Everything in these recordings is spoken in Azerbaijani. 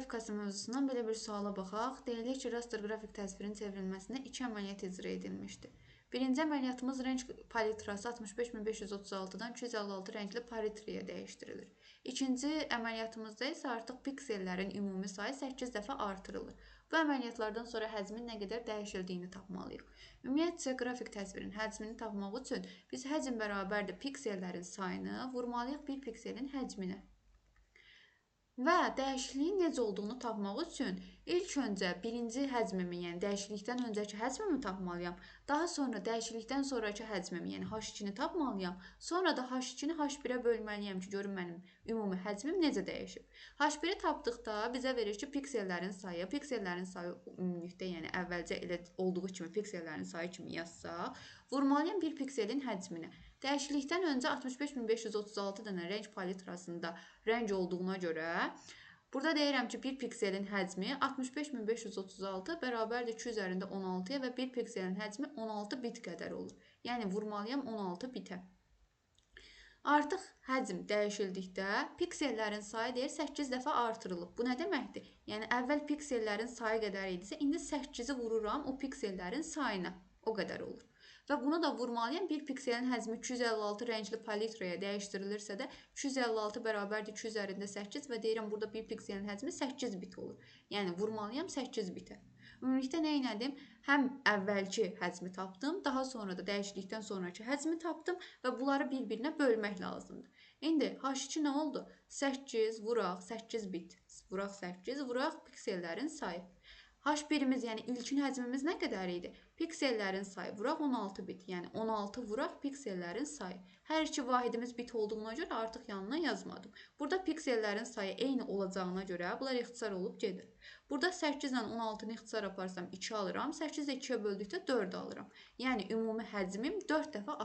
qrafikası mövzusundan belə bir suala baxaq. Deyilir ki, raster qrafik təsvirin çevrilməsində iki əməliyyat icra edilmişdir. Birinci əməliyyatımız rəng palitrası 65536-dan 256 rəngli palitraya dəyişdirilir. İkinci əməliyyatımızda isə artıq piksellərin ümumi sayı 8 dəfə artırılır. Bu əməliyyatlardan sonra həcmin nə qədər dəyişildiyini tapmalıyıq. Ümumiyyətcə, qrafik təsvirin həcmini tapmaq üçün biz həcm bərabərdir piksellərin sayını vurmalıyıq bir pikselin həcminə. Və dəyişikliyin necə olduğunu tapmaq üçün ilk öncə birinci həcmimi, yəni dəyişiklikdən öncəki həcmimi tapmalıyam. Daha sonra dəyişiklikdən sonrakı həcmimi, yəni H2-ni tapmalıyam. Sonra da H2-ni H1-ə bölməliyəm ki, görün mənim ümumi həcmim necə dəyişib. H1-i tapdıqda bizə verir ki, piksellərin sayı, ümumilikdə, yəni əvvəlcə elə olduğu kimi piksellərin sayı kimi yazsaq, vurmalıyam bir pikselin həcminə. Dəyişiklikdən öncə 65536 dənə rəng palitrasında rəng olduğuna görə burada deyirəm ki, bir pikselin həcmi 65536 bərabərdir 2 üzərində 16-ya və bir pikselin həcmi 16 bit qədər olur. Yəni vurmalıyam 16 bitə. Artıq həcm dəyişildikdə piksellərin sayı deyir 8 dəfə artırılıb. Bu nə deməkdir? Yəni əvvəl piksellərin sayı qədər idisə, indi 8-i vururam o piksellərin sayına. O qədər olur. Və bunu da vurmalıyam. Bir pikselin həcmi 256 rəngli palitraya dəyişdirilirsə də 256 bərabərdir 2 üzərində 8 və deyirəm burada bir pikselin həcmi 8 bit olur. Yəni vurmalıyam 8 bitə. Ümumilikdə nə elədim? Həm əvvəlki həcmi tapdım, daha sonra da dəyişiklikdən sonrakı həcmi tapdım və bunları bir-birinə bölmək lazımdır. İndi H2 nə oldu? 8 vuraq 8 bit, vuraq 8 vuraq piksellərin sayı. H1-imiz, yəni ilkin həcmimiz nə qədər idi? Piksellərin sayı vuraq 16 bit, yəni 16 vuraq piksellərin sayı. Hər iki vahidimiz bit olduğuna görə artıq yanına yazmadım. Burada piksellərin sayı eyni olacağına görə bunlar ixtisar olub gedir. Burada 8 ilə 16-nı ixtisar aparsam 2 alıram, 8 ilə 2-yə böldükdə 4 alıram. Yəni ümumi həcmim 4 dəfə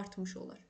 artmış olar.